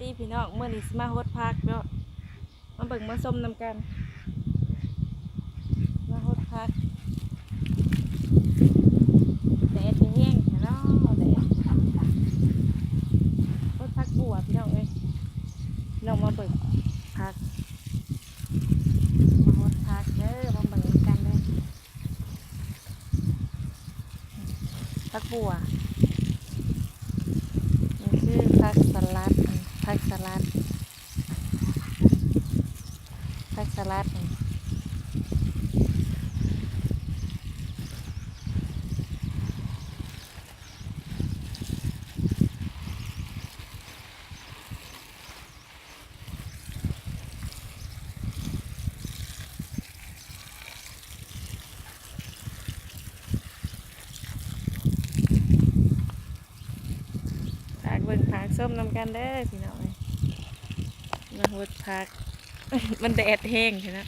ດີພີ່ນ້ອງ ມື້ນີ້ຊິມາຫົດຜັກເນາະ ມາເບິ່ງມາຊົມນຳກັນ ມາຫົດຜັກ ແດດແຮງແທ້ເນາະ ແດດ ຫົດຜັກບົວພີ່ນ້ອງເອີຍ ນ້ອງມາເບິ່ງຜັກ ມາຫົດຜັກເດີ ມາເບິ່ງນຳກັນເດີ. ຜັກບົວ ນີ້ຄືຜັກສະຫຼັດ ຜັກສະຫຼັດ ຜັກສະຫຼັດ. ຝາກເບິ່ງຝາກຊົມນຳກັນເດີພີ່ນ້ອງເອີຍ ມາຫົດຜັກ ມັນແດດແຮງແທ້ນະ.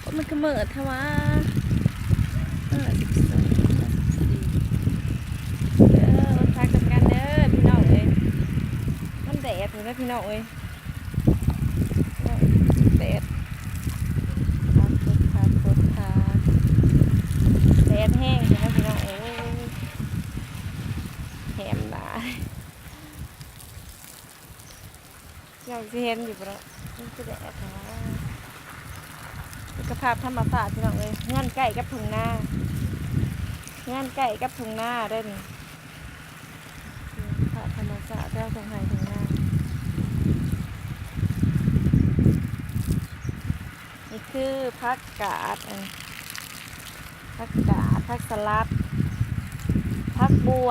ໂອ້ ມັນຄືມືດແທ້ຫວາ ຫ້າສິບສາມ ຫ້າສິບສີ່ ເດີ ຝາກນຳກັນເດີພີ່ນ້ອງເອີຍ ມັນແດດພຸ້ນນະພີ່ນ້ອງເອີຍ. ແດດ ຄັກໂພດ ຄັກໂພດ ຄັກ ແດດແຮງແທ້ເນາະພີ່ນ້ອງເອີຍ ແຮມຫຼາຍ ເຈົ້າຊິເຫັນຢູ່ບໍ່ເນາະ ມັນຄືແດດຫັ້ນນະ ມີແຕ່ພາບທຳມະຊາດພີ່ນ້ອງເອີຍ ເຮືອນໃກ້ກັບທົ່ງນາ ເຮືອນໃກ້ກັບທົ່ງນາເດີນີ້. ພາບທຳມະຊາດແຖວທົ່ງໄຮ່ທົ່ງນາ ນີ້ຄືຜັກກາດ ອັນ ຜັກກາດ ຜັກສະຫຼັດ ຜັກບົວ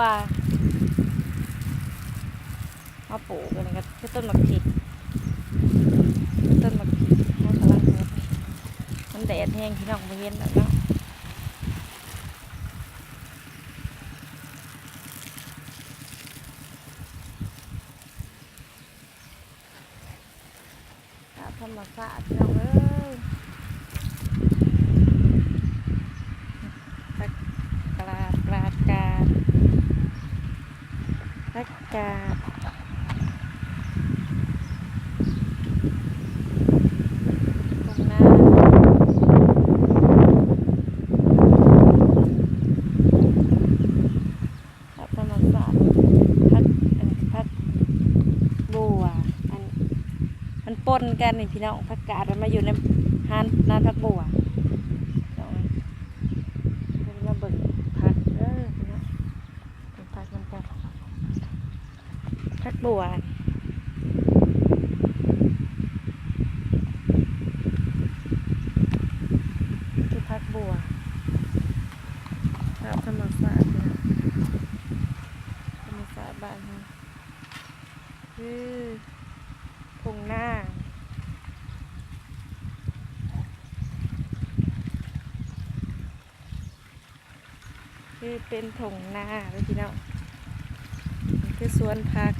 ເຮົາປູກ ອັນນີ້ກໍຄືຕົ້ນໝາກພິກ ຕົ້ນໝາກພິກ ເຮົາກຳລັງຫົດ ມັນແດດແຮງ ພີ່ນ້ອງບໍ່ເຫັນດອກເນາະ. ພາບທຳມະຊາດພີ່ນ້ອງເອີຍ ຜັກກາດ ກາດ ກາດ ຜັກກາດ ທົ່ງນາ. ພາບທຳມະຊາດ ຜັກ ອັນ ຜັກບົວ ອັນ ມັນປົນກັນນີ້ພີ່ນ້ອງ ຜັກກາດມັນມາຢູ່ໃນ ຮ້ານ ຮ້ານຜັກບົວ ພີ່ນ້ອງເອີຍ ມາເບິ່ງຜັກເດີພີ່ນ້ອງ ເບິ່ງຜັກນຳກັນ. ຜັກບົວ ຄືຜັກບົວ ພາບທຳມະຊາດເນາະ ທຳມະຊາດບ້ານເຮົາ ຄືທົ່ງນາ. ຄືເປັນທົ່ງນາເດີພີ່ນ້ອງ ນີ້ຄືສວນຜັກ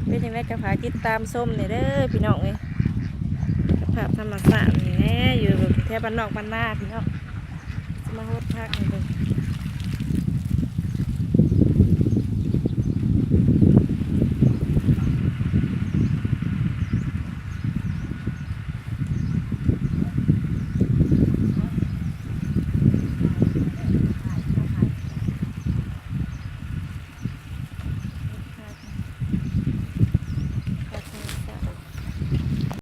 ເປັນຈັ່ງໃດກໍຝາກຕິດຕາມຊົມແດ່ເດີພີ່ນ້ອງເອີຍ ສະພາບທຳມະຊາດນີ້ແຫຼະ ຢູ່ແຖວບ້ານນອກບ້ານນາພີ່ນ້ອງ ຊິມາຫົດຜັກໃຫ້ເບິ່ງ